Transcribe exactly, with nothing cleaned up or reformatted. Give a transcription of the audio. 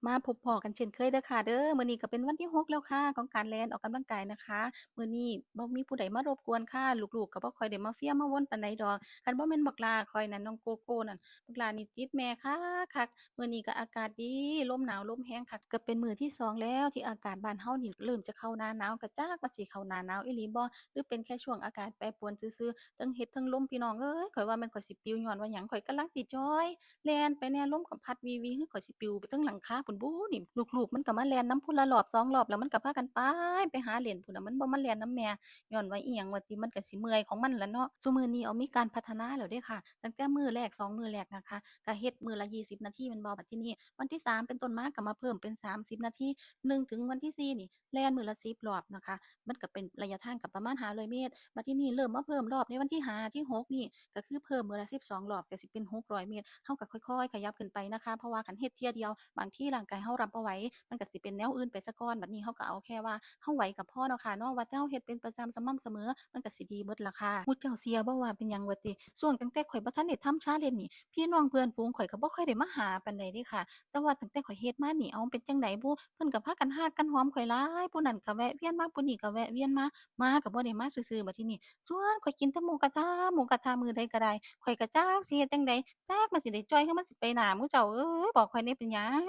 มาพบพ้อกันเช่นเคยเด้อค่ะเด้อ มื้อนี้ก็เป็นวันที่หกแล้วค่ะ ของการแล่นออกกำลังกายนะคะ มื้อนี้บ่มีผู้ใดมารบกวนค่ะ ลูกๆก็บ่ค่อยได้มาเฟียมาวนปานใดดอก คันบ่แม่นบักหล้าข้อยนั่น น้องโกโก้นั่น บักหล้านี่ติดแม่คักๆ มื้อนี้ก็อากาศดี ลมหนาวลมแฮงคัก ก็เป็นมื้อที่สองแล้วที่อากาศบ้านเฮานี่เริ่มจะเข้าหน้าหนาว ก็จักว่าสิเข้าหน้าหนาวอีหลีบ่ หรือเป็นแค่ช่วงอากาศแปรปรวนซื่อๆ เทิงเฮ็ดเทิงลมพี่น้องเอ้ย ข้อยว่าแม่นข้อยสิปิวย้อนว่าหยัง ข้อยกำลังสิจ่อย แล่นไปแน่ ลมก็พัดวีวี คือข้อยสิปิวไปเทิงหลังคาพู้นบุนี่ ลูกๆมันก็มาแล่นนำพู้นละรอบสองรอบ แล้วมันก็พากันไป ไปหาเล่นพู้นน่ะ มันบ่มาแล่นนำแม่ ย้อนว่าอิหยังว่าติ มันก็สิเมื่อยของมันล่ะเนาะ ซุมื้อนี้เอามีการพัฒนาแล้วเด้อค่ะ ตั้งแต่มื้อแรกสองมื้อแรกนะคะ ก็เฮ็ดมื้อละยี่สิบนาทีแม่นบ่ บัดทีนี้วันที่สามเป็นต้นมาก็มาเพิ่มเป็นสามสิบนาที หนึ่งถึงวันที่สี่นี่แล่นมื้อละสิบรอบนะคะ มันก็เป็นระยะทางก็ประมาณห้าร้อยเมตร บัดทีนี้เริ่มมาเพิ่มรอบในวันที่ห้าที่หกนี่ ก็คือเพิ่มมื้อละสิบสองรอบ ก็สิเป็นหกร้อยเมตร เฮาก็ค่อยๆขยับขึ้นไปนะคะ เพราะว่าคันเฮ็ดเทื่อเดียว บางทีร่างกายเฮารับบ่ไหว มันก็สิเป็นแนวอื่นไปซะก่อน บัดนี้เฮาก็เอาแค่ว่าเฮาไหวก็พอเนาะค่ะเนาะ ว่าแต่เฮาเฮ็ดเป็นประจำสม่ำเสมอ มันก็สิดีเบิดล่ะค่ะ หมู่เจ้าเชื่อบ่ว่าเป็นหยังว่าติ ช่วงตั้งแต่ข้อยบ่ทันได้ทำชาเลนจ์นี่ พี่น้องเพื่อนฝูงข้อยก็บ่ค่อยได้มาหาปานใดเด้ค่ะ แต่ว่าตั้งแต่ข้อยเฮ็ดมานี่ เอ้า เป็นจั่งใดบุ เพิ่นก็พากันฮักกันหอมข้อยหลาย ผู้นั้นก็แวะเวียนมา ผู้นี้ก็แวะเวียนมา มาก็บ่ได้มาซื่อๆ บัดทีนี้ ชวนข้อยกินแต่หมูกระทะ หมูกระทะมื้อใดก็ได้ ข้อยก็จักสิเฮ็ดจั่งใด จักมันสิได้จ่อย คือมันสิไปหน้า หมู่เจ้าเอ้ย บอกข้อยแหน่เป็นหยัง